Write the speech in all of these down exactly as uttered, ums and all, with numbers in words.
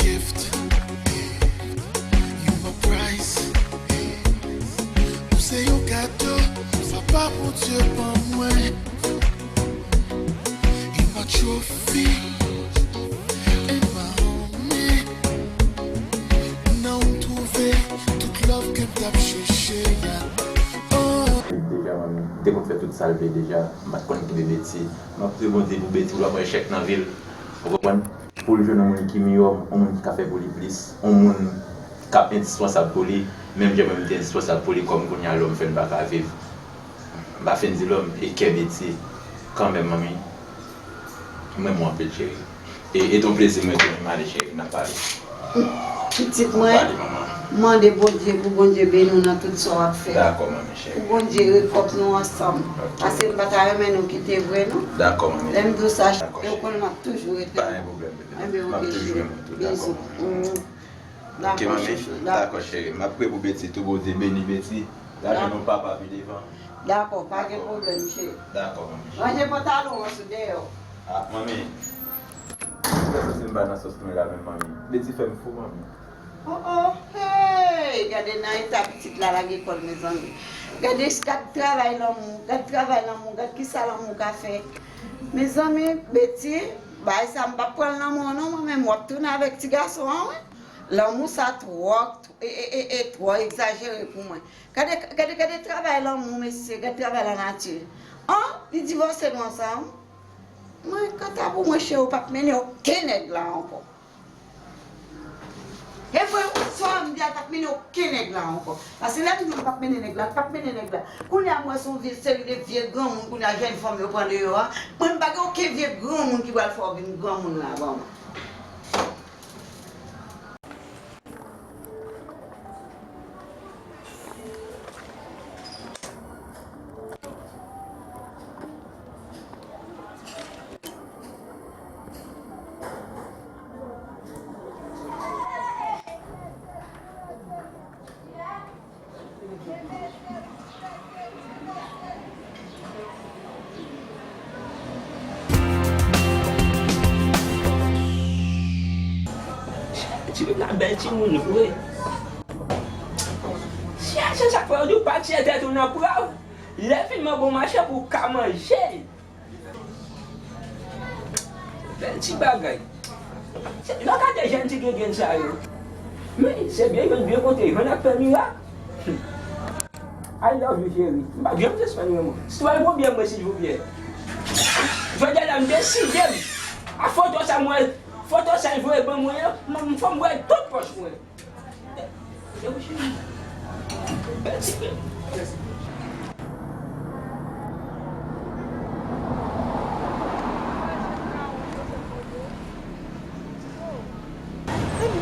Gift, you my prize. Ou se yon kado, papa Bondye ban mwen. You my trophy, and my homie. Nan ou m twouve tout love ke m t ap chèche a. Oh. Deja, manmi, m te konn fè tout sa l vle deja. M pa t konn ki bebe ti. M ap priye Bondye pou Betty, l ap pran echèk nan vi l. Ou konprann? Pou l jwenn yon moun ki miyò, yon moun ki ka fè pou li plis, yon moun k ap endispansab pou li, menm jan mwen m te endispansab pou li, kòm kounye a lòm fè n pa ka viv. M pa fin di lòm, e kè Betty, kanmenm, manmi. M renmen w anpil, cheri. E, e t on plezi mwen te renmen ale, cheri. N ap pale. Pitit mwen, mande Bondye pou Bondye beni w nan tout sa w ap fè. Dakò, manmi cheri. Pou Bondye rekòt nou ansanm. Ok. Paske m pa ta renmen nou kite vre, non. Dakò, manmi. Lè m di w sa, e w konnen m ap toujou rete. Pa gen pwoblèm, bebe. Enben, ok, cheri. M ap toujou renmen w tou. Bizou. Dakò, manmi. Ok, manmi. Dakò, cheri. M ap priye pou Betty tou, Bondye beni Betty. L a jwenn yon papa pi devan. Dakò, pa gen pwoblèm, cheri. Dakò, manmi. Ranje pantalon an sou dèyè w. Ah, manmi. Mwen santi m pa nan sans mwen la menm, manmi. Betty fè m fou, manmi. Oh, oh, hey! Gade nan eta pitit la lage kò l, mezanmi. Gade, gad travay lanmou, gad travay lanmou, gad kisa lanmou ka fè. Mezanmi, Betty, bagay sa m p ap pran l nan men w non, mwen menm, w ap tounen avèk ti gason an, wi. Lanmou sa twò, e, e, e, e, twò egzajere pou mwen. Gade, gade, gade travay lanmou, mesye, gade travay lanati. An, li divòse nou ansanm. Mwen, kanta pou mwen, cheri, w p ap mennen okenn nèg la ankò. E vre, ou swa m di a, l p ap mennen okenn nèg la ankò. Paske lè m di w l p ap mennen nèg la, l p ap mennen nèg la. Kounye a, m wè se yon vye seri de vye granmoun, kounye a, jèn fanm yo pran deyò a. Mwen, m pa gen okenn vye granmoun ki pral fè w vin granmoun la, ban mwen. Timoun la bèl timoun vre. Chèche chak fwa yo di w pa tiye tèt ou nan prav. Lè fini bon mache pou w ka manje. Bèl ti bagay. Se, lè w gade jèn ti gengèn sa yo. Men, se byen jwenn byen kote, jwenn ak fè mirak. I love you, cheri. M pa janm sispann renmen w. Sitwayen, pran byen mwen, silvouplè. Jodi a la, m deside m. A foto sa mwen, foto sa l voye ban mwen an, m, m fè m wè tout pòch mwen.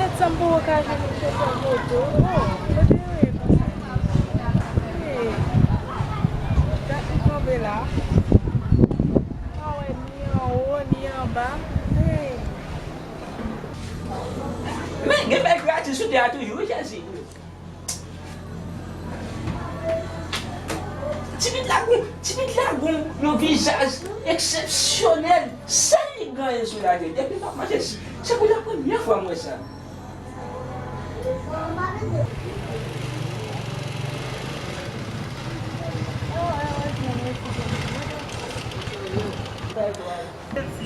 Mèt sa m poko ka jwenn yon chofè moto. Oh, kote yo ye konsa? Hey, dat li kanpe la. Pa wè ni anwo, ni anba. Hey. Men, gen bèl gratis sou tè a toujou, wi, Jezi. Tibit la gon, tibit la gon yon vizaj eksepsyonèl, sèl li k gen anyen sou latè. Depi m ap mache, se pou la premyè fwa m wè sa.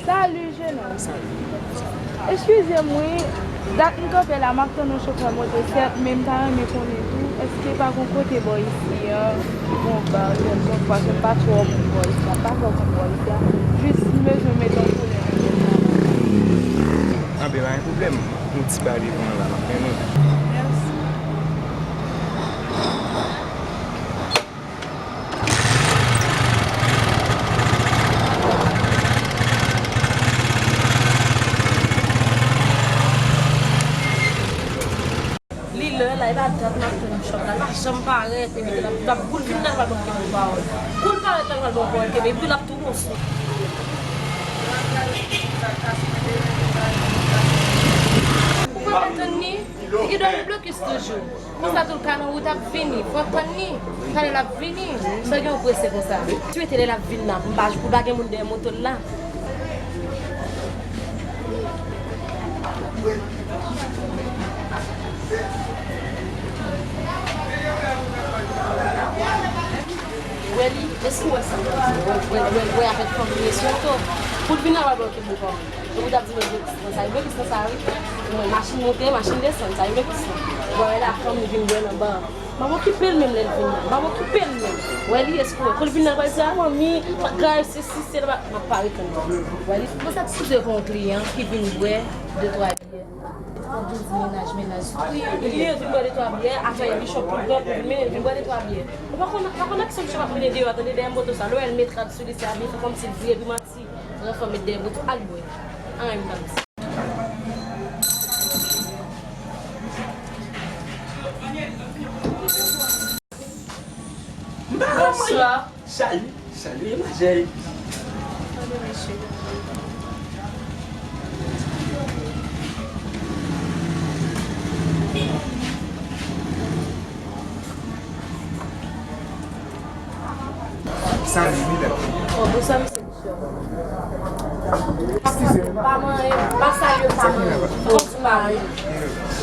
Salut, jeune homme. Salut. Eskize m, wi. Dat m kanpe la, m ap tann yon chofè moto, sèt, men m ta renmen konnen tou, èske pa gon kote bò isi a, ki gon ba kèlkonk, paske m pa twò konn bò isi a, m pa twò konn bò isi a. Jis m bezwen mete yon koulè nan tèt la. Anben, pa gen pwoblèm. Yon ti ba devan la, m ap mennen w. Mèsi. Li lè la, e pa dat m ap tann chòf la, l pa janm parèt, epi l ap, l ap boul vin nan l pral ban m kenbe yon pawòl. Kou l parèt la, l pral ban m pawòl kenbe, epi l ap tou gon sou. Ou pa ka tann li? Li gen dwa nan blokis toujou. Konsa tou l ka nan wout ap vini. Fò w tann li. Talè l ap vini. Sa gen w prese konsa? Swete lè l ap vin la. M pa, pou pa gen moun dèyè moto l la. Wè li, èske w wè sa? Wè, wè, wè, wè avèk fanm li sou oto. Pou l vin anba bò ke mwen kòman. Epi w t ap di mwen blokis nan sa, blokis nan sa wi. Mwen machin monte, machin desann, sa blokis nan. Wè la fanm li vin bwè nan ba. M ap okipe l menm lè l vini. M ap okipe l menm. Wè li, èske w wè? Kou l vin nan, l pral di, "A, manmi, pa grav, se si, se la." M ap pa reponn li. Wè li. Mwen sa t sipoze gen yon kliyan ki vin bwè de twa byè. Mwen vin di, "Mennaj, mennaj." Wi, li vin bwè de twa byè, afè Bichòp pou l pran pou l mennen, vin bwè de twa byè. Ou pa konn, pa konn aksyon Bichòp ap mennen deyò a, tande dèyè moto sa. Lè w wè l met rad sou li, se abi, fè kòmsi l vire, epi manti, ranfò met dèyè moto, al bwè. Anyen m pa di. M pa konprann. Bonswa. Salut, salut, demwazèl. Salut, mesye. Salut, Milèt. Oh, bonswa, mesye. Eskize m. Pa manyen, pa salye, pa manyen. Kòm si pa manyen.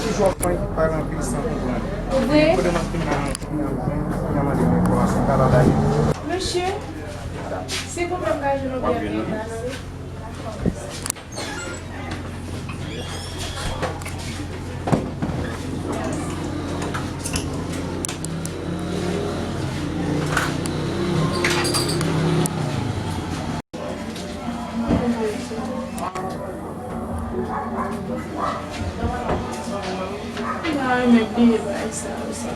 Toujou ap pran ki pale anpil san konprann. Ou vre? Kote m ap vin la nan jounen an, m ap mande yon enfòmasyon, m ta va ba li. Mesye, se pwoblèm ka jwenn oubyen byen pase. M ta renmen bliye bagay sa yo, sa.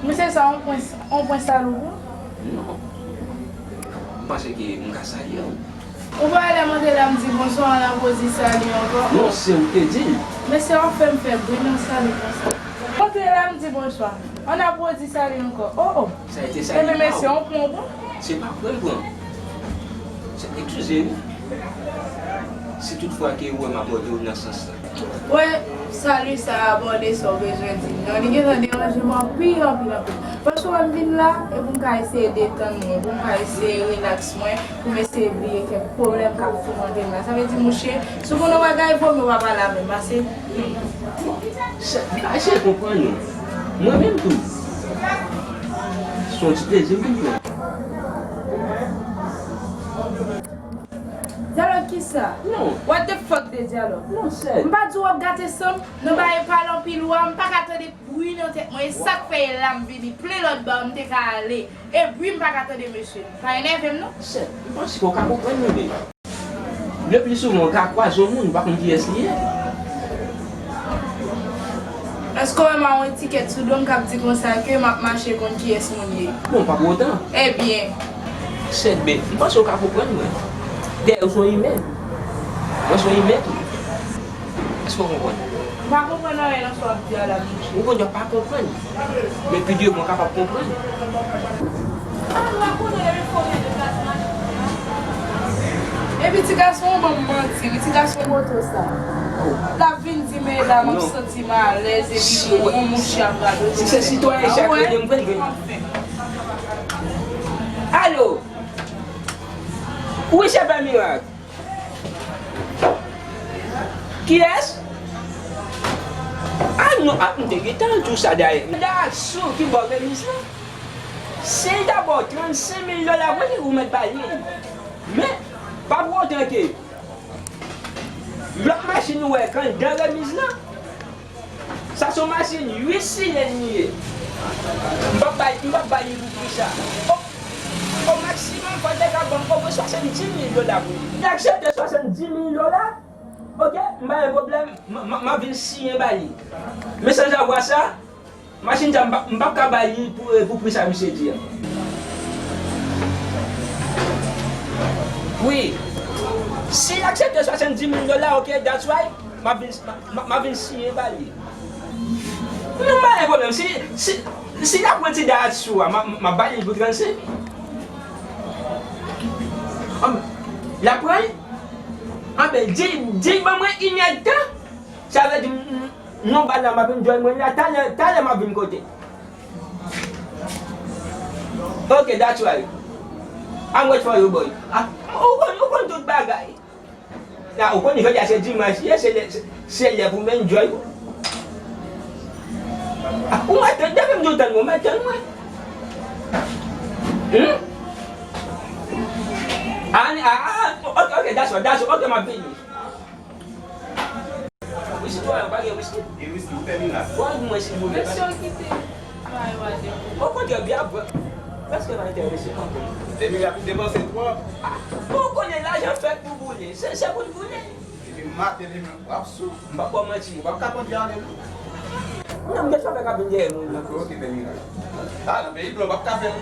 Mesye sa, on pwen, on pwen salou pou? Non. M panse ke m ka salye w. Ou pa wè lè m antre la, m di bonswa, an apre w di sali ankò. Non, se ou te di l. Mesye, w ap fè m fè bri nan sali konsa. M antre la, m di bonswa, an apre w di sali ankò. Oh, oh. Sa a te sali pa w. Ebyen, mesye, on pwen w pran? Se pa pwen m pran. Se, eskize wi. Si toutfwa ke ou wè m abòde w nan sans la. Wè, sali sa a abòde sa w bezwen di m nan. Li gentan deranje m anpil, anpil, anpil. Paske w wè m vin la, e pou m ka eseye detann mwen, pou m ka eseye rilaks mwen, pou m eseye bliye kèk pwoblèm k ap toumante m la. Sa vle di, mouche, si w konn yon bagay, vòmye w pa pale avè m ase. Sa, m pa eseye konprann ou. Mwen menm tou. Se yon ti plezi m vin pran. Dyalòg kisa? Non. What the fuck de dyalòg? Non, sè. M pa di w ap gate san m, nan bagay pale anpil ou a, m pa ka tande bri nan tèt mwen. E sa k fè e la m vini. Plen lòt ba m te ka ale. E bri m pa ka tande mesye. Pa enève m non. Sè, m panse ke w ka konprann mwen byen. Le pli souvan, w ka kwaze yon moun, ou pa konn kiyès li ye. Èske w wè m a yon etikèt sou do m k ap di konsa ke m ap mache konn kiyès moun ye? Bon, pa pou otan. Ebyen. Sèt bèt, m panse w ka konprann mwen. Dèyè, ou se yon imè. Mwen se yon imè tou. Èske w konprann? M pa konprann anyen nan sa w ap di a la, monchè. Ou konn, w pa konprann. Men pi de mwen kapab konprann. Epi ti gason an ban m manti wi, ti gason moto sa. L ap vin di m e la m ap santi m alèz epi yon mouche ap radote. Si se sitwayen chak rele m vre, vre. Alo! Wi, chèf Mirak. Kiyès? A non, a, m te gentan di w sa dayè. Manda Aksou ki bò remiz lan. Si l ta ba w trannsenk mil dola, wi, ou mèt ba li. Men, pa pou otan ke lòt machin ou wè k anndan remiz lan, sa se yon machin uit silenn li ye. M p ap bay, m p ap bay li pou pri sa. O, o maksimòm, fò l te ka ban m omwen swasanndis mil dola pou li. Li aksepte swasanndis mil dola, oke, m pa gen pwoblèm, m, m, m ap vin siyen ba li. Men sanzavwa sa, machin sa, m p ap, m p ap ka bay li pou, pou pri sa misye di a. Wi. Si l aksepte swasanndis mil dola, oke, that's right. M ap vin, m ap, m ap, m ap vin siyen ba li. Non, pa gen pwoblèm. Si, si, si l ap pran ti Daihatsu a, m ap, m ap ba li l pou trannsenk. Anben, l ap pran l? Anben, di, di l ban mwen inèdtan. Sa vle di, m, m, non, ba la, m ap enjoy mwen la. Talè, talè m ap vin kote. Ok, that's right. I'm wait for you, boy. Ah, ou konn, ou konn tout bagay. Na, ou konn jodi a se dimanch ye, se lè, se, se lè pou m enjoy. Ah, ou mèt tann, depi m di w tann mwen, ou mèt tann mwen. Hmm? Ah, ah, ah, ok, ok, that's all, that's all. Ok, m ap vini. Whisky, ou pa gen whisky? Gen whisky, ou fè mirak. Bon, mwen, silvouplè. Mesye, w kite bagay yo a de. Okontrè, byen ap pran. Prèske pa enterese ankò. Fè mirak, ou depanse twòp. Ah, bon, ou konnen lajan fèt pou boule. Se, se pou l boule. Epi maten, demen, w ap sou. M p ap ba w manti. Ou p ap ka pran byen avè l. Non, m bezwen fè kabin dèyè moun nan. Ok, fè mirak. Ah, nan peyi blan, w p ap ka fè l.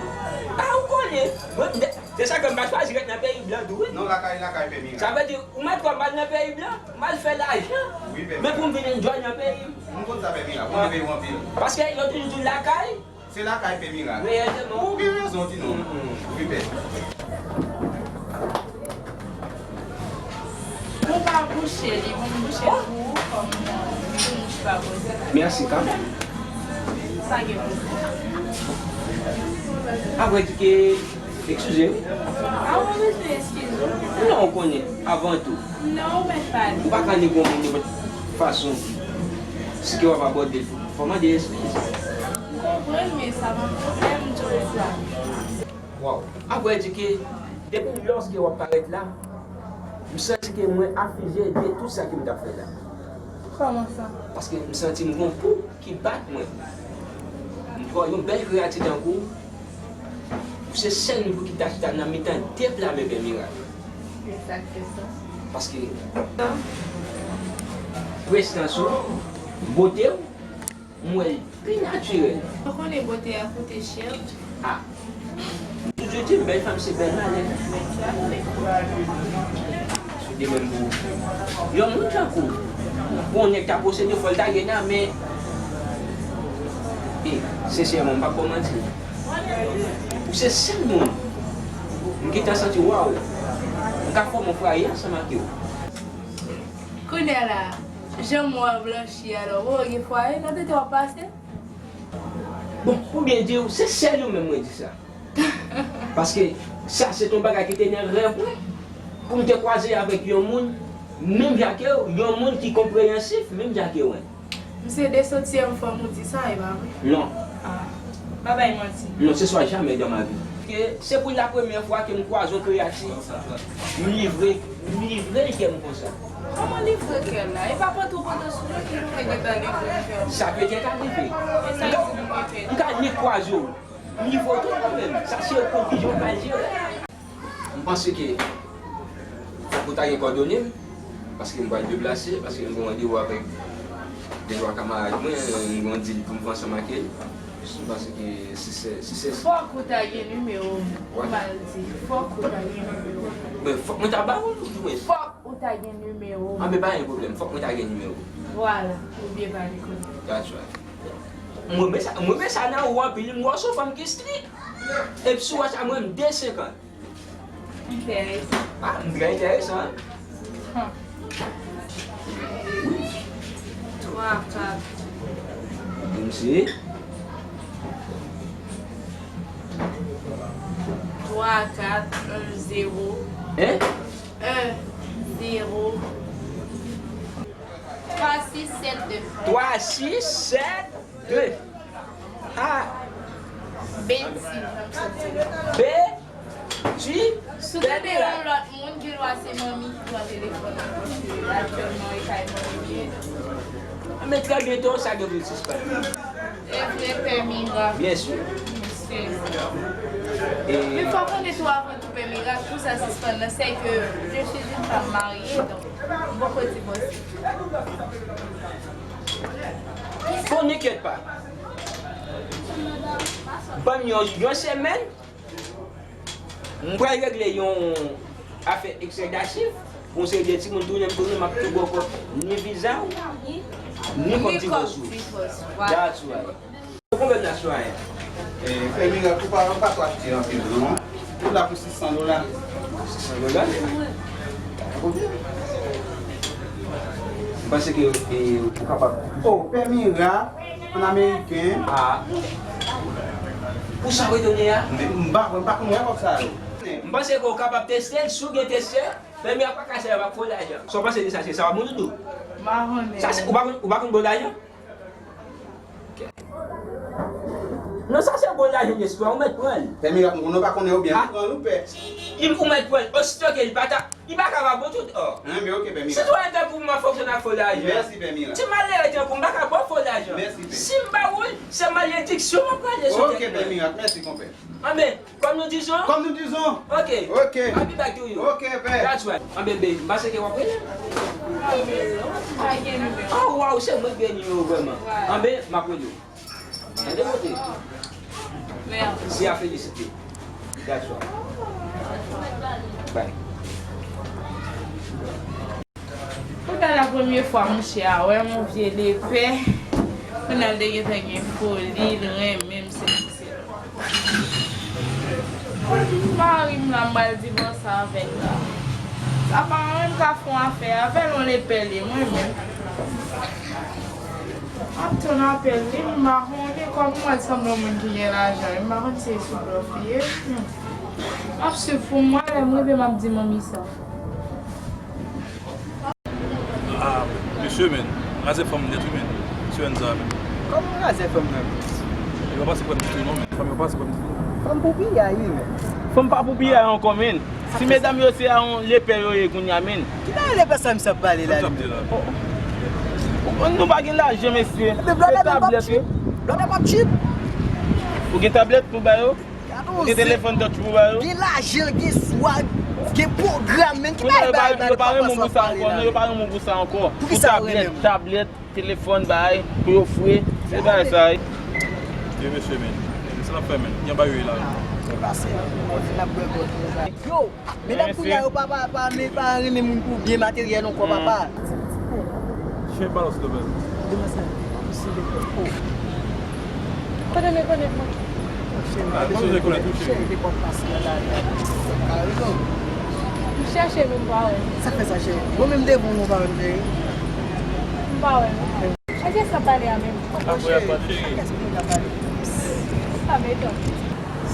Ah, ou konnen. Mwen, de, de sa ke m pa chwazi ret nan peyi blan tou, wi. Non, lakay, lakay fè mirak. Sa vle di, ou mèt wè m al nan peyi blan, m al fè lajan. Wi, fè mirak. Men pou m vin enjoy nan peyi m. M konn sa fè mirak. Mwen vle w anpil. Paske yo toujou di lakay. Se lakay fè mirak. Reyèlman. Ou gen rezon, Tino. Mm, mm. Wi, bèl. Ou pa bouche li, pou m bouche l pou ou, kòm ou mouch pa poze. Mèsi kanmenm. Pa gen pwoblèm. Apre di ke, eskize wi. A, ou pa bezwen eskize w. Non, ou konnen, avan tou. Non, ou mèt pale. Ou pa ka nèg yon moun nenpòt fason. Si ke w ap abòde l, fò mande eskiz. M konprann, men sa pa pwoblèm, Joël. Waw. Apre di ke, depi lòske w ap parèt la, m santi ke mwen aflije de tout sa ke m t ap fè la. Kòman sa? Paske m santi m gon pou ki bat mwen. M wè yon bèl kreyati tankou w, ou se sèl moun ki ta chita nan mitan de pla men Pè Mirak. E sa k fè sa? Paske prezans ou, bote w, m wè l pi natirèl. Ou konnen bote a koute chè. Ah. M toujou di, bèl fanm se bèl malè. Sou de menm pou yon moun tankou w. Bon, nèg ta posede, fò l ta gen nan, men, e, sensèman, m p ap ba w manti. Ou se sèl moun m gentan santi, waw, m ka fòme yon fwaye ansanm ak yo. Kounye a la, jan mò a blanchi a la, ou gen fwaye nan tete w ap pase? Bon, pou byen di w, se sèl ou menm mwen di sa. Paske sa se t yon bagay ki te nan rèv mwen, pou m te kwaze avèk yon moun menm jan ke w, yon moun ki konpreyansif menm jan ke w. M se de santyèm fanm ou di sa, e pa vre? Non. Ah, pa bay manti. Non, ce sera jamais dans ma vie. Ke se pou la premyè fwa ke m kwaze yon kreyati, m livre, m livre kè m konsa. Kòman livre kè l la? E pa pantou pantou sou yo ki nou te gentan livre kè l. Sa petèt arive. E sa ki pou petèt. M ka, m ka ni kwaze w, m livre w tou kanmenm. Sa se yon konkizyon m pral tire. M panse ke fòk ou ta gen kòdone m, paske m pral deplase, paske m gen randevou avèk de twa kamarad mwen, m gen yon deal pou m fè ansanm ak yo. M panse ke si se, si se... Fòk ou ta gen nimewo m, m pral di, fòk ou ta gen nimewo m. Men fòk mwen ta ba ou l, ou di mwen. Fòk ou ta gen nimewo m. Anben, pa gen pwoblèm, fòk mwen ta gen nimewo w. Vwala, ou byen pale kounye a. That's right. Mwen renmen sa, mwen renmen sa nan ou anpil, m wè w se yon fanm ki strik. Epi si w wè sa, mwen, m de senkant. Enteresan. Ah, m trè enteresan. Hum. Twa, kat. Mèsi. Twa, kat, en, zewo. Hein? En, zewo. Twa, sis, sèt, de. Twa, sis, sèt, de. Ha! Beti. Be-ti. Si w te gen yon lòt moun, gen dwa se manmi ki pran telefòn nan, paske aktyèlman e kay manmi m ye. Men trè byento, sa gen pou l sispann. E vre, Pè Mirak. Byen si. Mesye. E men fò w konnen tou, avan tou, Pè Mirak, pou sa sispann nan, c'est que je suis une femme mariée, donc, m poko divòse. Bon, n'inquiète pas. Ban m yon, yon semèn, m pral regle yon afè ekstradasyon pou yon seri de timoun tounen m tounen, m ap tou bòkò ni viza w, ni kòb divòs ou. That's right. Konbyen nasyon a ye? E, Pè Mirak, ou pa, ou pa tou achte anpil, non? Ou la pou sis san dola. Sis san dola? Konbyen? M panse ke, e, ou kapab. Oh, Pè Mirak, an ameriken. Ah. Pou sa w etone a? M pa, m pa konn wè kòb sa yo. M panse ke w kapab teste l, si w gen testè, pèmi a pa ka sèvi ak fo lajan. Sa w panse de sa, se sa w ap moun ou? M pa konnen. Sa se, ou pa konn, ou pa konn bon lajan? Non, sa se bon lajan, mesye, ou mèt pran l. Pèmi a, nou pa konnen oubyen nou pran l, ou pè. Ou mèt pran l. Osito ke li pa ta, li pa ka ba bon tout, o. Enben, oke, pèmi a. Sitwayen tankou m ap fonksyone ak fo lajan. Mèsi, pèmi a. Ti malere tankou m pa ka ba w fo lajan. Mèsi, pè. Si m ba ou l, se malediksyon m ap prale sou tèt mwen. Oke, pèmi a, mèsi, konpè. Anben, comme nous disons? Comme nous disons. Ok. Ok. I'll be back to you. Ok, pè. That's right. Anben, babe, m panse ke w ap rele. Oh, wow, se mwen ki gen nimewo w vrèman. Anben, m ap rele w. Tande kote. Mèsi. Se a felisite. That's right. Bye. Pou gade la premye fwa mouche a wè m, yon vye lepè. Kounye a l te gentan gen foli, l renmen m, se se. Mari m la, m pral divorce avè l la. Sa pa mwen menm ka fè yon afè avè l, yon lepè li, mwen menm. M ap tann apèl li, m pa konnen kòman mwen sanble yon moun ki gen lajan, m pa konn si e sou blòf li ye. Hmm. M ap swiv pou m wè, lè m rive, m ap di manmi sa. Ah, mesye, men, razè fanm nèt, wi, men. Mesye Enza, men. Kòman razè fanm nan? Yo pa pase pran ditou, non, men. Fanm yo pa pase pran ditou. Fanm pou piyay, wi, men. Fanm pa pou piyay ankò, men. Si medam yo se a yon lepè yo ye kounye a, men. Ki bagay lepè sa misye ap pale la? Nou pa gen lajan, mesye. Se tablèt, wi. Blòdè p ap chip. Ou gen tablèt pou ba yo? Ou gen telefòn touch pou ba yo? Gen lajan, gen swag, gen pwogram, men ki bagay bagay la? Yo pa renmen w pou sa ankò, non, yo pa renmen w pou sa ankò. Pou tablèt, tablèt, telefòn, bagay, pou yo fre, se bagay sa, wi. Byen, mesye, men. Sa n ap fè, men? Gen bagay yo ye la. Yo, medam kounye a yo pa, pa, pa, men pa renmen moun pou byen materyèl ankò, papa. Chen balans level. Demen sa, misye de kòk. Kote rekonèt mwen? Chen, ah, kote rekonèt ou, cheri? Chen de kòk pase la, la. Ka rezon. M chèche, men m pa wè. Sa fè sa, cheri? Mwen menm devan ou, mwen pa wè, cheri. M pa wè, non. Chèche sa pale a menm. Apre, apre, cheri. Sa metan.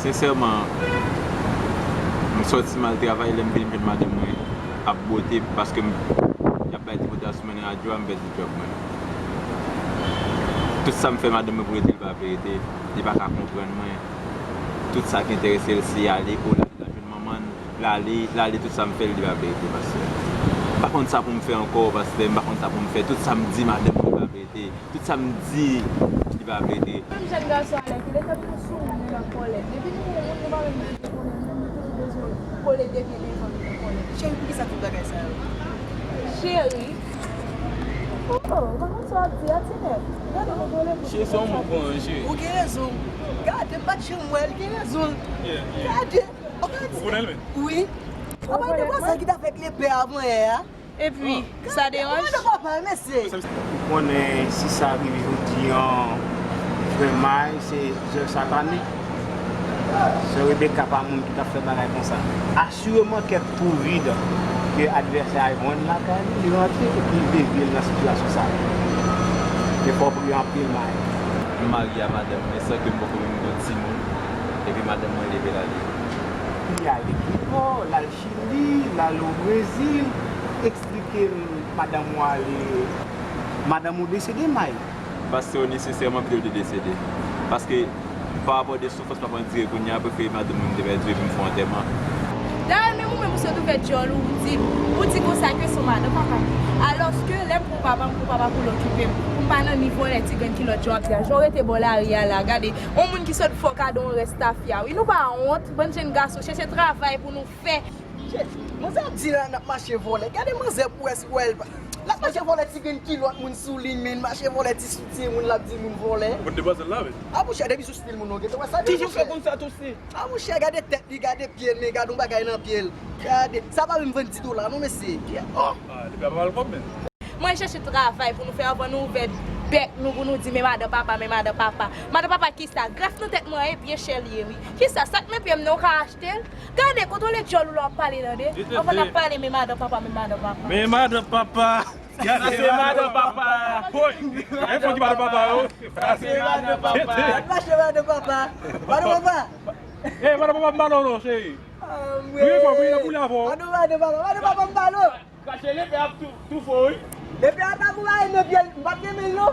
Sensèman, m sòti m al travay, lè m vin jwenn madanm mwen ap bwote paske m, y ap bay ti bwote a sou mwen nan radyo a, m pèdi djòb mwen. Tout sa m fè madanm mwen pou rete, li pa vle rete, li pa ka konprann mwen. Tout sa ki enterese l, se ale, o, l ale, l al jwenn manman l, l ale, l ale, tout sa m fè l, li pa vle rete, pastè. M pa konn sa pou m fè ankò, pastè, m pa konn sa pou m fè. Tout sa m di madanm mwen, li pa vle rete. Tout sa m di, li pa vle rete. Menm jèn gason a lè ki lete pou sou moun nan kòlè. Depi nou wè moun nou pa menm bezwen konnen, nou toujou bezwen kole depi devan nou nan kòlè. Cheri, poukisa tout bagay sa yo? Cheri. Oh, oh, pa konn sa w ap di a, ti nèg. Gade nou kole pou... Cheri, se yon moun pou mwen, cheri. Ou gen rezon. Gade, m pa t janm wè l, gen rezon. Yeah, yeah. Gade. Ou konnen l menm? Wi. Apa e demwazèl ki t avèk lepè avan yè a? Epi, sa deranj? Ou konnen si sa rive jodi an, vrèman, se zèv satanik. Sè Rebecca pa moun ki t ap fè bagay konsa. Asireman, kèk kou vid ke advèsè a jwenn lakay li, li rantre epi li devye l nan sitiyasyon sa. Men fò w priye anpil, May. M marye a madanm mwen san ke m poko menm gen yon timoun, epi madanm mwen leve l ale. Li ale kibò, l al Chili, l al o Brezil, eksplike m madanm ou ale, madanm ou desede, May. Pastè, nesesèman, pito l te desede. Paske, pa rapò de soufrans m ap andire kounye a, prefere madanm mwen m te pèdi epi m fè yon antèman. Dayè, menm ou menm ou sot ouvè djòl ou, ou di, ou di konsa ke se yon madanm papa. Alòske, lè m pran papa m, m pran papa pou l okipe m. Pou m pa nan ni vòlè, ti grenn kilòt, jan w ap di a. Jan w rete bò lari a la, gade, yon moun ki sot fè w kado yon rès tafya, wi. Nou pa wont, bann jèn gason, chèche travay pou nou fè. Cheri, manzè ap di la, n ap mache vòlè. Gade manzè pou wè si w wè l pa. L ap mache vòlè ti grenn kilòt moun sou li, men l mache vòlè ti soutyen moun, l ap di moun vòlè. Ou konn demwazèl la, wi. A mouchè, depi sou stil moun ou gentan wè sa. Toujou fè konn sa tou si. A mouchè, gade tèt li, gade pye l, men gade yon bagay nan pye l. Gade, sa pa menm vann di dola non, mesye. Oh! Ah, li pa mal kòb, men. Mwen chèche travay pou nou fè anvan nou ouvè bèk nou pou nou di, men madan papa, men madan papa. Madan papa kisa? Grèf nan tèt mwen an, e byen chè li ye, wi. Kisa? Sa k nan pye m nan, ou ka achte l? Gade, kontwole djòl ou lè w ap pale, tande. Anvan n ap pale, men madan papa, men madan papa. Men madan papa. Sa se madan papa. Woy. E fò di madan papa yo. Sa se madan papa. Mache madan papa. Madan papa. E madan papa m pa non non cheri. Priye pou priye pou la fò. Madan madan papa. Madan papa m pa non. Kache lepè ap tou tou fò wi. Lepè ap ap ou pa renmen pye l, m p ap renmen l non.